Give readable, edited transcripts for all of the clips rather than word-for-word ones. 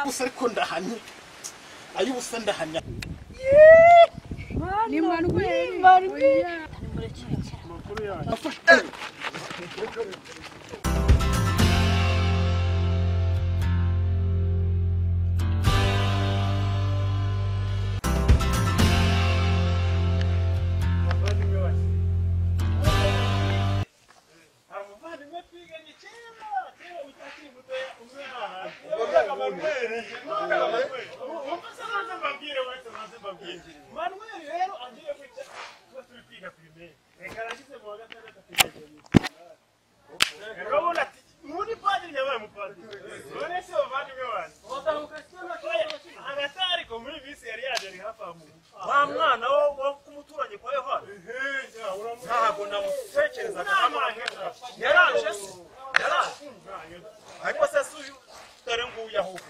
Ayubusa ariko ndahanye. Ayubusa ndahanya. Ni Manuel. Makuru yawe. Manuel rero agiye kwica turi kwiga primaire. Reka arashyize mu wa gatandatu ategereje. Urabona ati muri padiri yabaye umupadiri. None se bavandimwe banjye. Hagati ariko muri bisi yari yaje ari hafi aho. Wa mwana wo kumuturanye kwa Yohana. Ntabwo namutekerezaga. Yaraje se. Yaraje. Ariko se suyu dore nguyu ahubwo.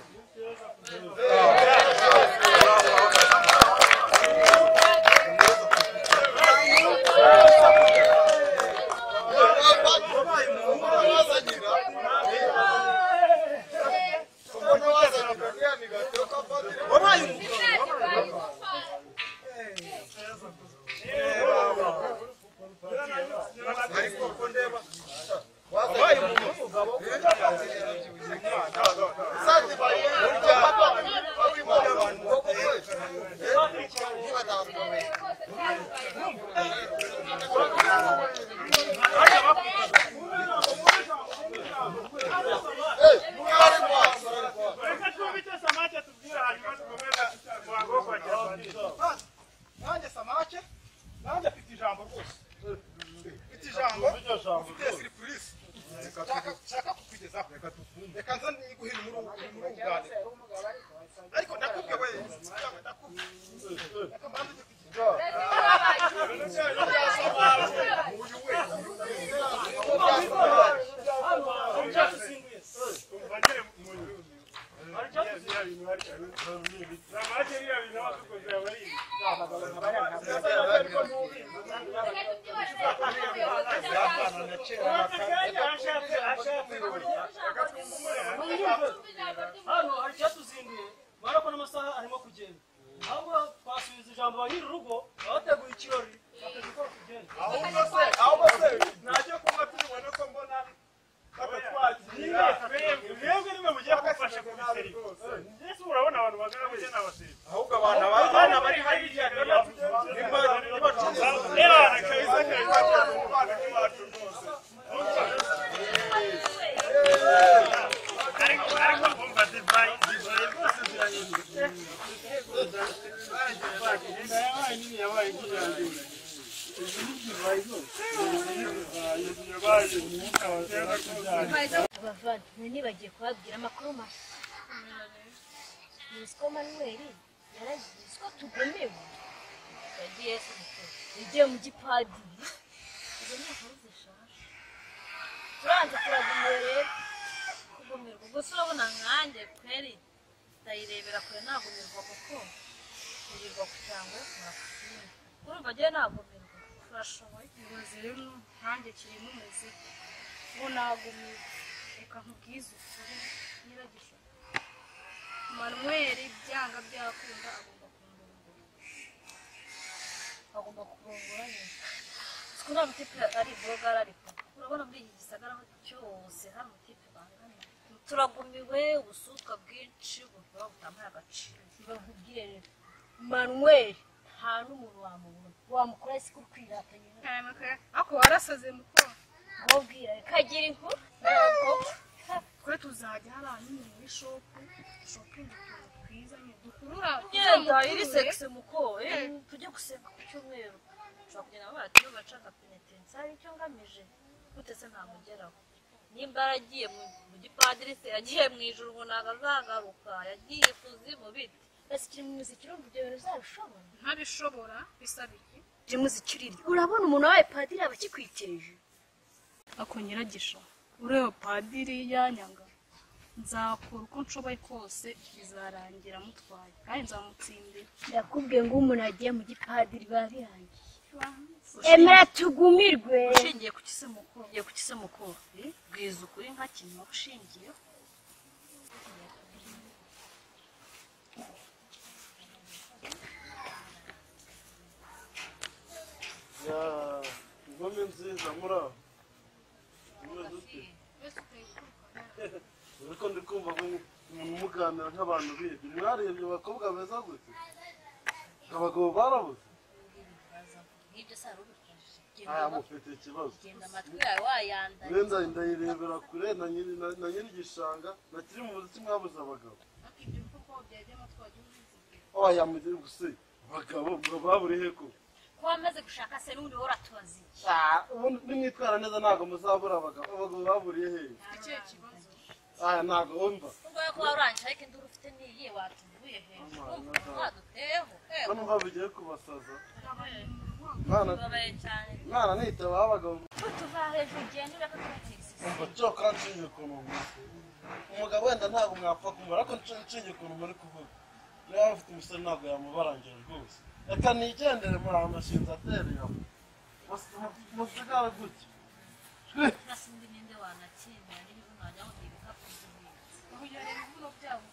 Nanjye Samake, nanjye afite ijambo rwose. Mfite ijambo, mfite surprise. Nshaka kukugezaho. Reka nza niguhe muri ubu. Ariko ndakubwiye we, ndakubwiye. Reka mbanze njye kugira. Hano hari icyatuzinduye murabona amasaha arimo kugenda ahubwo twasubiza ijambo ba nyir'urugo abateguye ikirori bakazi ko kugenda. Ahubwo se ntacyo kuba tubibona ko mbona batatwakira. Mwebwe nimwe mugiye kumfasha kubiseri. Yesu urabona abantu bagana gutya n'abaseri. Ahubwo abana bari hariya Abavandimwe nibagiye kubabwira amakuru mashya. Muzi ko Manuel yaragiye, ko tugomewe. Yagiye yagiye mu gipadiri. Izo ni inkuru zishaje. Turanze turagumiwe rero. Kugumirwa gusa urabona nkanjye kweri ndayirebera kure nagumirwa kuko kurirwa ku cyangwa murakusimba. Urumva agiye nagumirwa turashoboye. Ibaze rero nkanjye kirimo umuziki. Ubu nagumirwa. Reka nkubwize ukuri nyiragisho. Manuel byanga byakunda agomba kundongora. Agomba kurongora nyine. Siko nta mutipe ari blogger ariko. Urabona muri iki gisagara cyose hari umutipe bangana. Turagumiwe ubusutwa bwinshi buvuga butamuha agaciro. Bakubwire rero Manuel nta n'umuntu wamubona. Wamukora isi kuri kwirata nyine. Ako warasaze muko. Wabwira kagira inkuru. Twe tuzajya hariya nyine muri shopu shopingi twiza nyine dukurura Ngenda iri sexy muko tujye gusenga ku cyumweru. Ushobora kugenda bati bacaga penitence hari icyo ngamije gute se ntamugeraho. Nimba yaragiye mu gipadiri se yagiye mu ijuru ngo ntabwo azagaruka yagiye kuzimu bite. Ese kiri mu muziki urumva ibyo bintu uzabishobora? Ntabishobora bisaba iki? Kiri muziki urirya. Urabona umuntu wabaye padiri aba akikwiteje. Ako nyiragisha ureba padiri yanyanga nzakora uko nshoboye kose bizarangira mutwaye kandi nzamutsindira. Ndakubwiye ngo umuntu agiye mu gipadiri biba birangiye. Emera tugumirwe. Ushingiye ku kise mukuru, ugiye ku kise mukuru. Bwiza ukuri nka kintu ushingiye. nziza muri aho. Ariko ndi kumva muganira nk'abantu bibye. Mwarebye abakobwa beza gute? Abagabo barabuze. Nk'ibyo se hari ubikije. Aya mufite ikibazo. Genda amatwi yawe wayandaye. Wenda ndayirebera kure na nyiri igishanga nakiri mu muziki mwabuze abagabo. Ibyo kuko byajya amatwi wagiye ubizi. Oya mugire gusa abagabo baburi heko. Ko wamaze gushaka se n'ubundi wowe uratubaza iki? Ubundi nimwitwara neza ntabwo muzabura abagabo. Abagabo baburiye hehe? Ikihe kibazo? Aya ntabwo wumva. Ubwo ko warangije ariko induru ufite niyi watuvuye hejuru. Waduteyeho. Ko numva bigiye kubasaza. Mwana babaye cyane. Mwana nitaba abagabo. Tuva hejuru ugenda ureka kubatigisa. Umva cyoka nshingiye ukuntu umugabo wenda ntabwo mwapfa kumubara ariko nshingiye ukuntu muri kuvuga. Niba mufite umusore ntabwo yamubarangira rwose. Reka nigendere muri aya mashinzi atereye aho. Musigare gutya. Sindi ninde wanakemera n'ibibuno wajya ngo ni ibikapu by'ibintu. Oya reba ibibuno byabo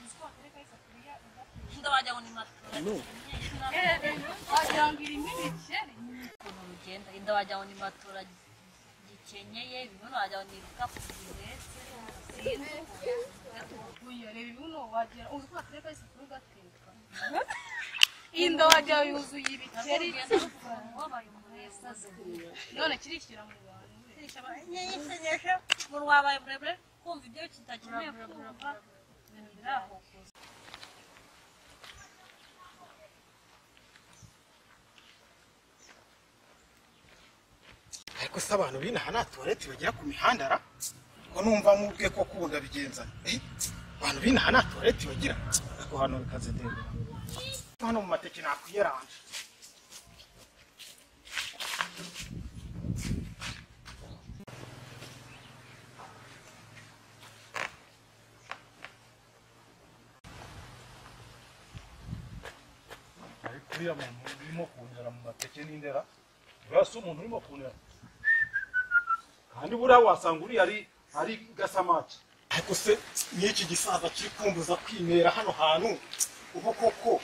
uzi ko watereka isafuriya ugateka. Inda wajya ngo ni matora. Wagira ngo irimo ibikeri. Ukuntu rugenda inda wajya ngo ni matora gikenyeye ibibuno wajya ngo ni ibikapu bihetse. Oya reba ibibuno wagira uzi ko watereka isafuriya ugateka. Inda wajya yuzuye ibikeri. None kirishyira mu bantu. Nyisenyeje umuntu wabaye muremure kumva ibyo kitakeneye kumva ibintu biri aho gusa. Ariko se abantu b'inaha nta tuwarete bagera ku mihanda ra? Ko numva mubwe ko kubunda bigenza. Abantu b'inaha nta tuwarete bagira. Ariko hano bikaze ndebe. Hano mu mateke nakwiyeranje. Ariko uriya muntu urimo kunera mu mateke n'indera, uriya si umuntu urimo kunera. Kandi buriya wasanga uriya ari gasamaki. Ariko se n'iki gisaza kiri kumbuza kwinera hano hantu ubu koko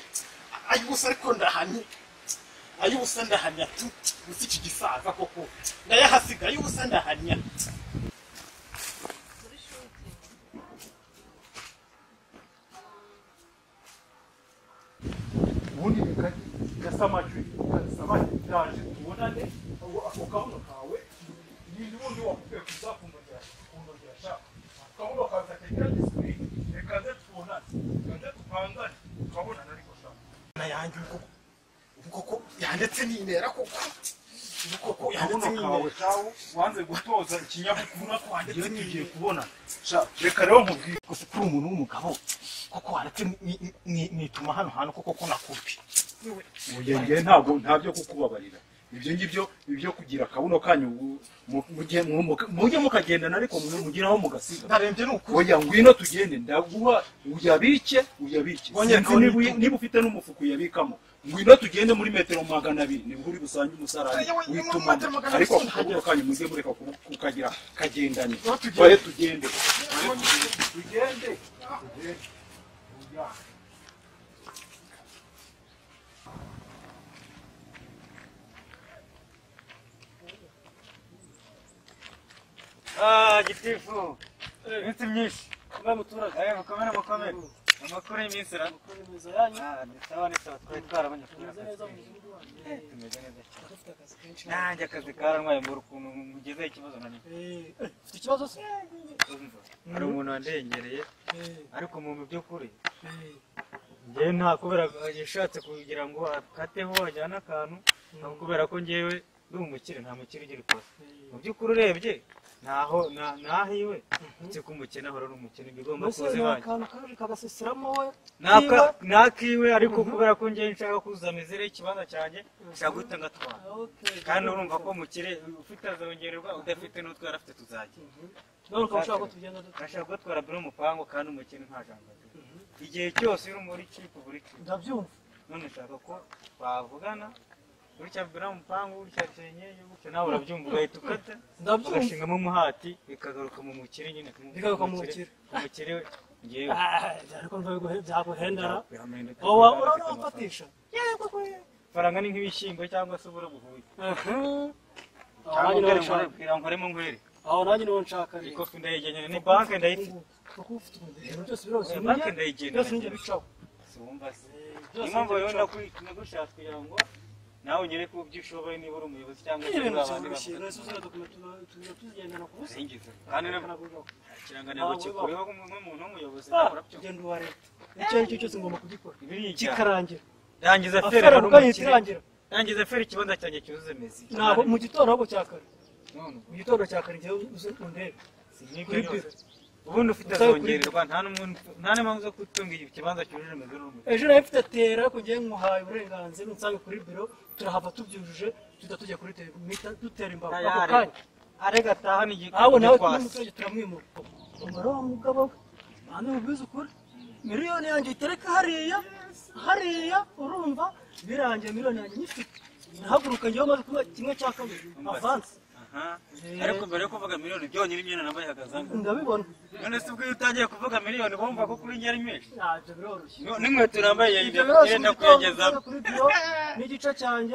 ayubusa ariko ndahanye ayubusa ndahanya tu gusa iki gisaza koko ndayahasiga ayubusa ndahanya. Ubundi gasamaki gasamaki ndaje tubonane ako kabuno kawe ni ubundi wakubwiye kuzakundogera kundogera sha kabuno kawe katagira disipurine reka nze tubonane reka nze tupangane turabonana ariko sha na yanjye ubu koko yanditse ninera koko ubu koko yanditse kawe ninera wanze gutoza ikinyabupfura wanditse tugiye kubonana sha reka rero nkubwire gusa kuri umuntu w'umugabo koko waretse nituma hano hantu koko ko nakubwe. Oya ngewe ntabwo ntabyo kukubabarira ibyo ngibyo ibyo kugira akabuno kanyu mujye mukagendana ariko mugiraho mugasiga. Ndarembye ni ukuri. Oya ngwino tugende ndaguha uyabike uyabike niba ufite n'umufuka uyabikamo ngwino tugende muri metero 200 nibwo uri busange umusarani wituma ariko ako kabuno kanyu mujye mureka kukagira kagendane. Twaye tugende tugende. Gitifu iminsi myinshi muturage. Mukomere mukomere. Amakuru y'iminsi ra? Amakuru meza yanyu. Ni sawa ni sawa twari twarabonye kugira Tumeze neza mu mudugudu wanyu. Tumeze neza cyane. Dufite akazi kenshi. Nanjye akazi karantwaye mbura ukuntu mugezeho ikibazo na nyuma. Ufite ikibazo se? Umva, hari umuntu wandengereye ariko mu by'ukuri njyewe nta kubera yashatse kugira ngo akateho ajyane akantu kubera ko njyewe ndi umukire nta mukire ugira ikosa. Mu by'ukuri urebye ntaho nahiwe uretse ko umukene ahora ari umukene bigomba kuza iwanjye. Akantu kaje kagasesiramo we Nakiwe ariko kubera ko njyewe nshaka kuzuza mizere y'ikibanza cyanjye nshaka guhita ngatwara. Kandi urumva ko umukire ufite azongererwa udafite n'utwo yari afite tuzagira. None ukaba ushaka ko tugenda dute? Nashaka kugatwara biro umupango kandi umukene nta jambo agira. Igihe cyose uri muri kipe buri kipe. Ndabyumva. None nshaka ko twavugana gutya biro umupango gutya kenyeye gutya nawe urabyumva ugahita ukata. Ndabyumva. Ugashingamo umuhati bikagaruka mu mukire nyine. Bikagaruka mu mukire. Mu mukire ngewe. Ariko byaguhendera. Wowe Urabona wafatisha. Faranga ni nk'ibishyimbo cyangwa se uburo buhuye. Cyangwa ubwira nkoremo nkwereke. Aho nanjye niho nshaka rero. Ikofi ndayigenyera ni banke ndayifite. Kuko ufite ibintu byose birose. Banke ndayigenera. Byose njye bicaho. Siwumva se. Impamvu rero ndagushatse kugira ngo nawe unyereke uko ushoboye niba uri umuyobozi cyangwa se ibintu byoroshye. Nese uzana document tugendana ku busa. Kandi ikirangantego kikuriho nk'umuntu w'umuyobozi nakora byo. Genda uwa leta. Icyo ari cyo cyose ngomba kugikora. Kikarangira. Rangiza fere irangira. Rangiza fere ikibanza cyanjye cyuzuze mezi. Ntabwo mu gitondo ahubwo cya kare. Mu gitondo cya kare ngiye uze undebe. Ubundi ufite azongererwa nta n'impamvu zo gutunga ikibanza cyujuje mezi n'umuyobozi. Ejo nawe mfite tera ariko ngiye nkuhaye uburenganzira unsange kuri biro turahava tubyujuje tuhita tujya kuri dutera imbago ako kanya. Arega ataha ni aho nawe n'umuturage turamwimura. Umubare wa mugabo we mwana mubwize ukuri miliyoni yanjye itereka hariya hariya urumva birangiye miliyoni yanjye nyifite nahaguruka ngewe maze kuba kimwe cya kabiri avanse. Ariko mbere yo kuvuga miliyoni byonyine imyenda nambaye ihagaze angahe? Ndabibona. None se ubwo iyo utangiye kuvuga miliyoni bumva ko kuri njye ari menshi? Ntabyo biroroshye. N'inkweto nambaye yenda kuyageza kuri biro n'igice cyanjye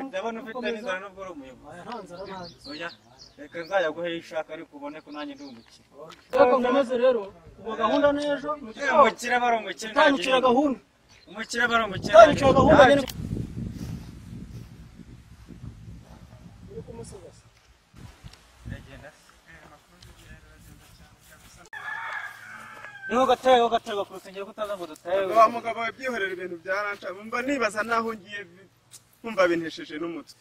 ndabona ufite n'inzara nubwo uri umuyobozi. Nta nzara ntayo. Oya reka nzayaguhe iyo ushaka ariko ubone ko nanjye ndi umukire. Ariko nkomeze rero ubwo gahunda n'ejo mu gitondo. Umukire aba ari umukire. Utanyicira gahunda. Umukire aba ari umukire. Utanyicira gahunda. Niho gateye gaterwa ku rusengero kutaza ngo dutaye. Wa mugabo we byihorera ibintu byaranca mba nibaza naho ngiye kumva bintesheje n'umutwe.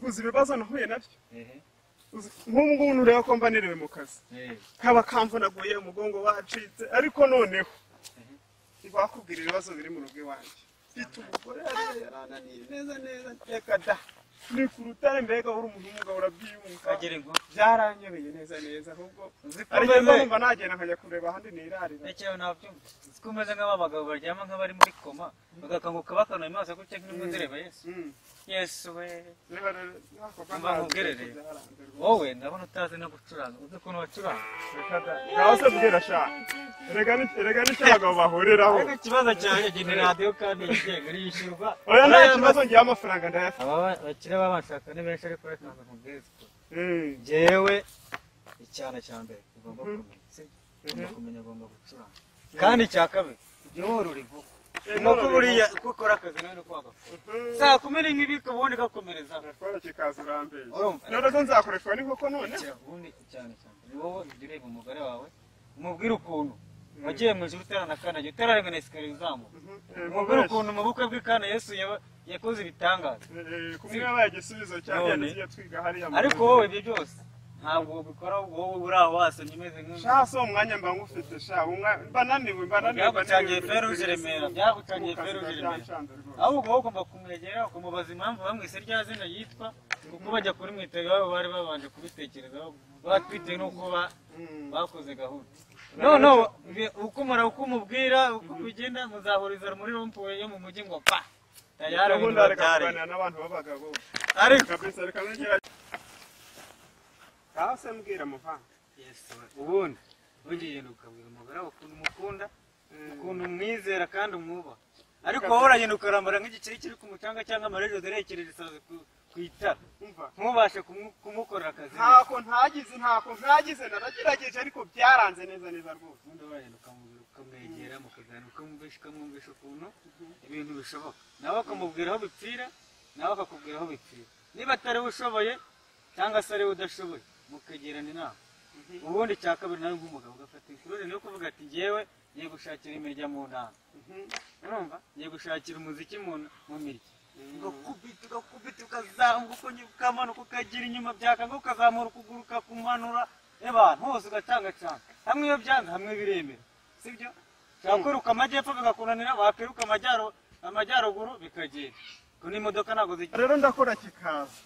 Uzi ibibazo nahuye nabyo. Nk'ubu ngubu nureba ko mba niriwe mu kazi. Kaba kamvunaguye umugongo wacitse ariko noneho bakubwira ibibazo biri mu rugo iwanjye. Mfite umugore yarananiye neza neza reka da. Ni ku rutare mbega uri umuntu w'umugabo urabyiyumva. Byaranyobeye neza neza ahubwo ariko numva nagenda nkajya kureba ahandi nirarira. Icyo nabyumva. Uzi ko umeze nk'abagabo baryama nk'abari muri koma bagakanguka bakanuye amaso gutya nk'intumwa zireba Yesu. Yesu we. Umva nkubwire rero. Wowe ndabona utazi no gucuranga. Uzi ukuntu bacuranga. Ngaho se mbwira sha. Erega nicyo abagabo bahuriraho. Ariko ikibazo cyanjye ni radiyo kandi yigenga yishyurwa. Oya nta kibazo ngiye amafaranga ndayafite. Aba bakire babashaka ni benshi ariko reka nkubwire uko. Njyewe icyana cya mbere ugomba kumenya. Ugomba kumenya ugomba gucuranga. Kandi icya kabiri jya worora inkoko. Inkoko buriya uko ukora akazi nawe nuko wagakora. Saa kumi n'imwe ubundi gakomereza. Kikaza urambeye. None se nzakoreshwa n'inkoko none? Ubundi icyana cya mbere ni wowe ujya ureba umugore wawe umubwire ukuntu wagiye mu ijuru utaranakandagira utararenga na esikariye uzamuka. Umubwire ukuntu mu bukwe bw'ikana Yesu yakoze ibitangaza. Kumwe yabaye igisubizo cyane tugiye twiga hariya. Ariko wowe ibyo byose ntabwo ubikora wowe uri aho wasomye umeze nk'umuntu. Sha si umwanya mba ngufite sha mba naniwe mba naniwe. Byagucangiye feruje Remera byagucangiye feruje Remera. Ahubwo wowe ugomba kumwegera ukamubaza impamvu bamwise rya zina yitwa kuko bajya kurimwita iwabo bari babanje kubitekerezaho batwitewe n'uko bakoze gahunda. Noneho ukumara uko umubwira uko bigenda muzahuriza muri rompuwe yo mu mujyi ngo pa. Tayari ubundi reka kuganira n'abantu b'abagabo. Ariko kabisa reka nongera. Ngaho se mbwira muvanga. Yes, ubundi ugenda ukabwira umugore wawe ukuntu umukunda, ukuntu umwizera kandi umwubaha. Ariko wowe uragenda ukarambara nk'igikeri kiri ku mucanga cyangwa amarejo zerekereje isazi ku itara. Ntubashe kumukorera akazi. Ntako ntagize naragerageje ariko byaranze neza neza rwose. Ubundi uragenda ukamubwira ukamwegera mukaganira ukamwumvisha ukuntu ibintu bishoboka. Nawe akamubwira aho bipfira, nawe akakubwira aho bipfira. Niba atari we ushoboye cyangwa se ari we udashoboye mukegerana inama. Ubundi cya kabiri nawe nk'umugabo ugafata inkurure niyo kuvuga ati njyewe ngiye gushakira imirya mu ntama. Urumva? Ngiye gushakira umuziki mu mirya. Ugakubita ugakubita ukazamuka ukongera ukamanuka ukagira inyuma byakanga ukazamura ukuguru ukakumanura abantu hose ugacangacanga. Hamwe iyo byanze hamwe biremera. Sibyo? Ushobora kwiruka amajyepfo bigakunanira wakwiruka amajyaruguru bikagenda. Kuko n'imodoka ntabwo zijya. Rero ndakora kikaza.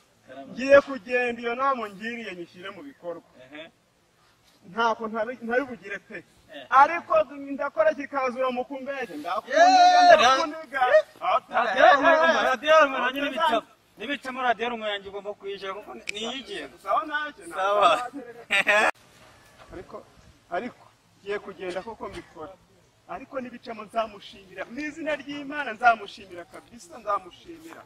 Ngiye kugenda iyo nama ngiriye nyishyire mu bikorwa. Ntako ntabibugire pe. Ariko ndakora kikazura mukumbeke ndakuniga. Radiyo rumwe n'ibicamo. N'ibicamo radiyo rumwe yanjye ugomba kuyishyura kuko niyigenga. Sawa ntacyo. Sawa. Ariko ngiye kugenda koko mbikora. Ariko n'ibicamo nzamushimira. Mu izina ry'Imana nzamushimira kabisa nzamushimira.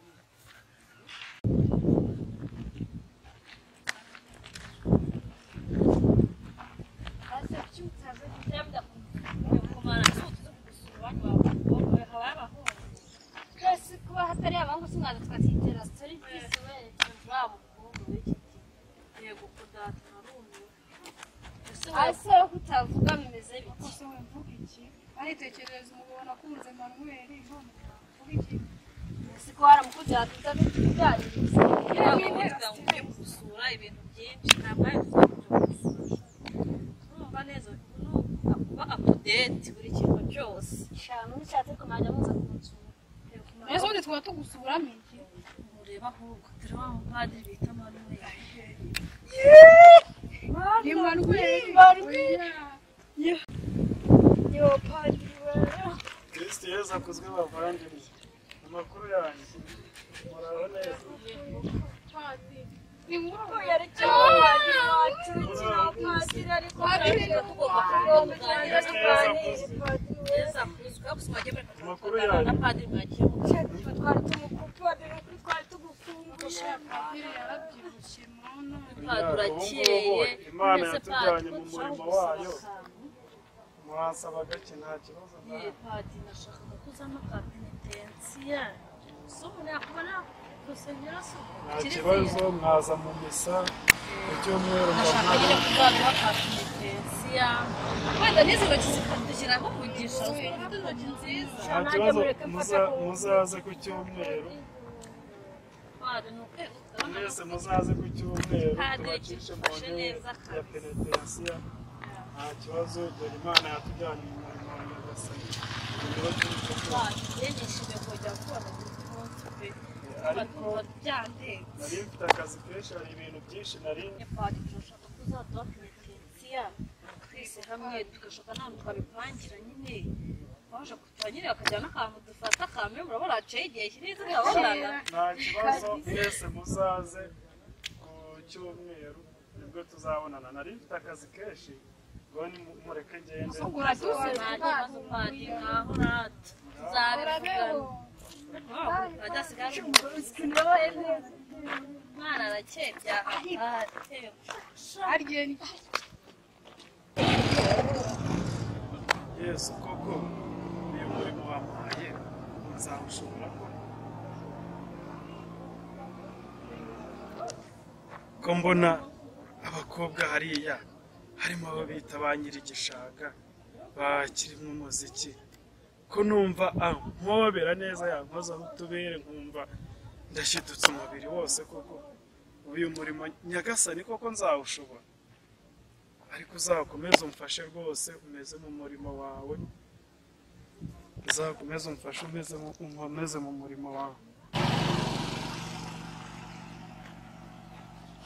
mwaza tukatitera story disi we wa mukungu w'iki gihe yego kudata narumiwe ese wowe kutavuga bimeze bite Ese we mvuga iki aritekerereza umugabo nakunze Manuel none mvuga iki siko waramukunze yatuza n'utuganiriza Yewe, ugiye gusura ibintu byinshi ntabwo ari kujya gusura urumva neza kuba update buri kintu cyose shana ushatse kumajya muza kunsura Ese ubundi twaba tugusuramo iki ureba ahubwo dore wa mupadiri bita Manuel ni Manuel yo padiri we Kristo Yesu akuzwe bavandimwe. Amakuru yanyu muraho neza. Padiri ni nkuru yerekeye padiri wacu kino padiri ariko padiri tugomba kuganira na padiri neza kuzwa gusa wagiye muri Amakuru yanyu. na padiri mwagiye twari tumukupadiri kuri twari tugukumbuye padiri yarabyibushye mwana padiri urakeye Imana yatujyanye mu murimo wayo. Mwansaba gake nta kibazo Ye padiri nashakaga ko uzampa ka penitensiya so umuntu yakubona gusengera so nta kibazo mwaza mu misa ku cyumweru nashaka nyine kuzaduha ka penitensiya wenda n'izi ntoki zikadushyiraho umugisha ufite intoki nziza nta kibazo muzaze ku cyumweru padiri ni ukwego mwese muzaze ku cyumweru Padiri, tubacishe mu kidufashe ntebe neza ya kabisa. penitensiya nta kibazo dore Imana yatujyanye mu murimo wa Nyagasani Niho turi kuvuga. padiri nishimiye kongera kubona buri munsi pe Ariko ndumva byandenze nari mfite akazi kenshi hari ibintu byinshi nari padiri turashaka ko uzaduha penitensiya twese hamwe tugashaka n'ahantu twabipangira nyine waje kutura nyine bakajyana n'akantu dufata kamwe murabona haciye igihe kinini tutabonana nta kibazo mwese muzaze ku cyumweru nibwo tuzabonana nari mfite akazi kenshi ngo mureke ngende nta kibazo padiri ngaho rata tuzabivugana adasigaje umwana arakeye byahateye harya ni Yesu koko uyu murimo wampaye nzawushobora ko ko mbona abakobwa hariya harimo abo bita ba nyir'igishaga bakirimo umuziki ko numva ampobera neza yankozaho utubere nkumva ndashidutse umubiri wose koko uyu murimo Nyagasani koko nzawushobora ariko uzakomeze umfashe rwose umeze mu murimo wawe uzakomeze umfashe umeze mu murimo wawe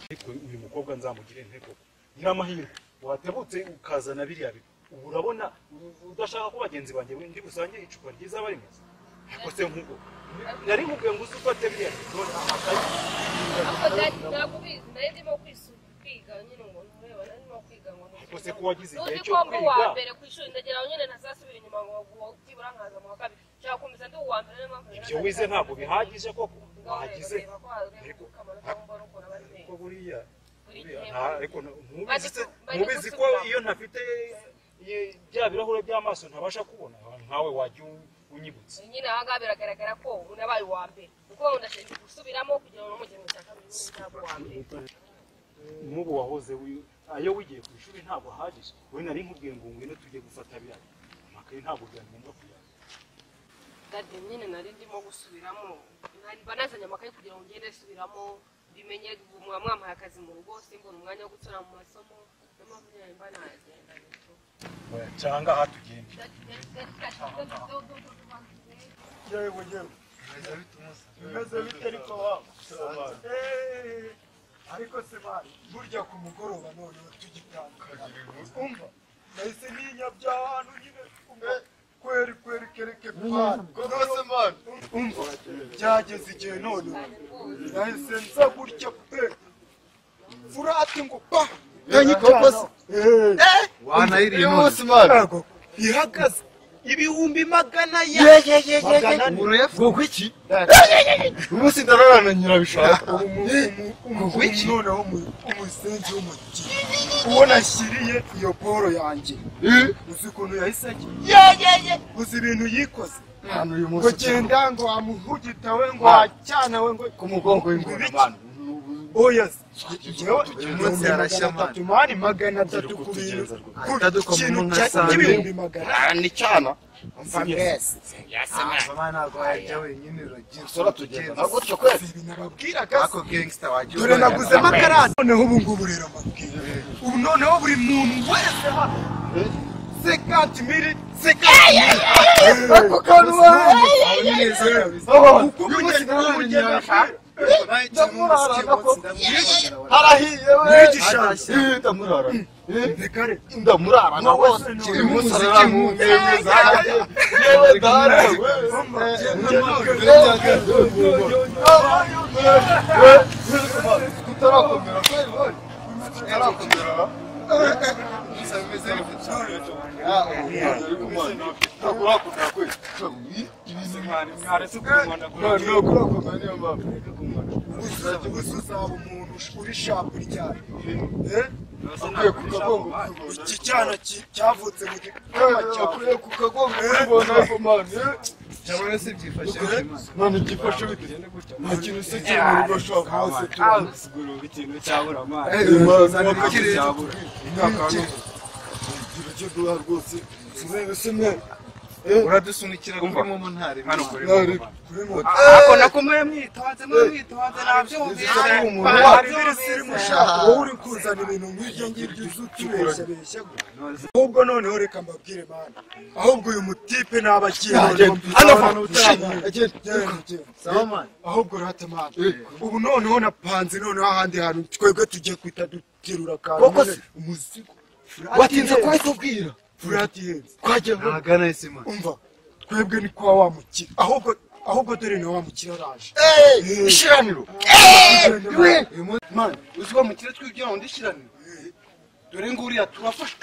ariko uyu mukobwa nzamugire intego nyiramahirwe watebutse ukazana biriya bintu ubu urabona udashaka ko bagenzi banjye ndi busange icupa ryiza barimeze ariko se nk'ubwo nari nkubwiye ngo uze ufate biriya bintu none amakayi Ariko dadi ntabwo ubizi nari ndimo kwiga nyine ngo ntureba nari ndimo kwiga ngo ariko se ko wagize igihe uzi cyo ko mba uwa kwiga mbere ku ishuri ndagira ngo nyine ntazasubira inyuma ngo byibura nkaza mu wa kabiri nshaka gukomeza ndi uwa mbere niyo mpamvu ibyo wize ntabwo bihagije koko wagize ariko ariko buriya ariko ntubizi ko iyo ntafite bya birahure by'amaso ntabasha kubona nkawe wajya unyibutsa nyine aha ngaha biragaragara ko unabaye uwa mbere kuko ndashaka gusubiramo kugira ngo mugere mu cya kabiri ntabwo uwa mbere nk'ubu wahoze ayo wigiye ku ishuri ntabwo ahagije we nari nkubwiye ngo ngwino tujye gufata biriya amakaye ntabwo byari ngombwa kuyazana dadi nyine nari ndimo gusubiramo mba nazanye amakaye kugira ngo ngende nsubiramo bimenye mwampaye akazi mu rugo simbona umwanya wo gucura mu masomo niyo mpamvu nyine mba nagenda cyangwa aha tugende yewe yewe bimeze bite ariko waba ariko se mani burya ku mugoroba noneho tugitandukana umva nahise n'inyabyahantu nyine kweri kweri kereke mani rwose mani umva byageze igihe noneho nahise nza gutya pe furati ngo pa koko wanayiriye none mani ihagaze 400 ya ngo iki umunsi ndararana nyirabishaka ngo iki noneho umusenzi w'umukire uwo nashyiriye iyo boro yanjye uzi ukuntu yahise ajya uzi ibintu yikoze Ngo genda ngo wamuhugita we ngo wacyana we ngo ku mugongo w'ingona man. Oya umunsi yarashya man. Mani 300 ku bintu. Ataduka mu cy'ibihumbi 400. Ni cyana. Umva mbese. Mama ntabwo wajya wenyine uragira. Sora tugenda. Ntabwo gutyo kweli. Nababwiraga. Ako gangster wajya. Dore naguzemo akarani. Noneho ubu ngubu rero mbabwira. Ubu noneho buri muntu wese hano 50 mili 50 ako kantu harahiye we ndamurara ndamurara na wose yewe dara tutarakomera kweli tutarakomera. Iki cyana cyavutse mu gikoma cyakuye ku kagongo kubona ko man cyabona se byifashe none byifashe bite nta kintu se kiri mu rugo shop hose turasigura ikintu cyabura man cyabura icyo duha rwose uradusunikira kuri momo ntare hano kuri momo ako nako mwe mwitonze nabyumvise wowe uri kuzana ibintu nk'ibyo ngibyo utubeshya beshya ahubwo noneho reka mbabwire mana ahubwo uyu mutipe naba agiye ahubwo rata mana ubu noneho napanze noneho ahandi hantu twebwe tugiye kwita duterura akantu umuzigo watinze kubitubwira furati ihenze twagiye ahagana ese man umva twebwe ni kwa wa mukire ahubwo dore na wa mukire araje ishiraniro man uzi wa mukire twibwira ngo ndishiraniro dore nguriya turafashwe.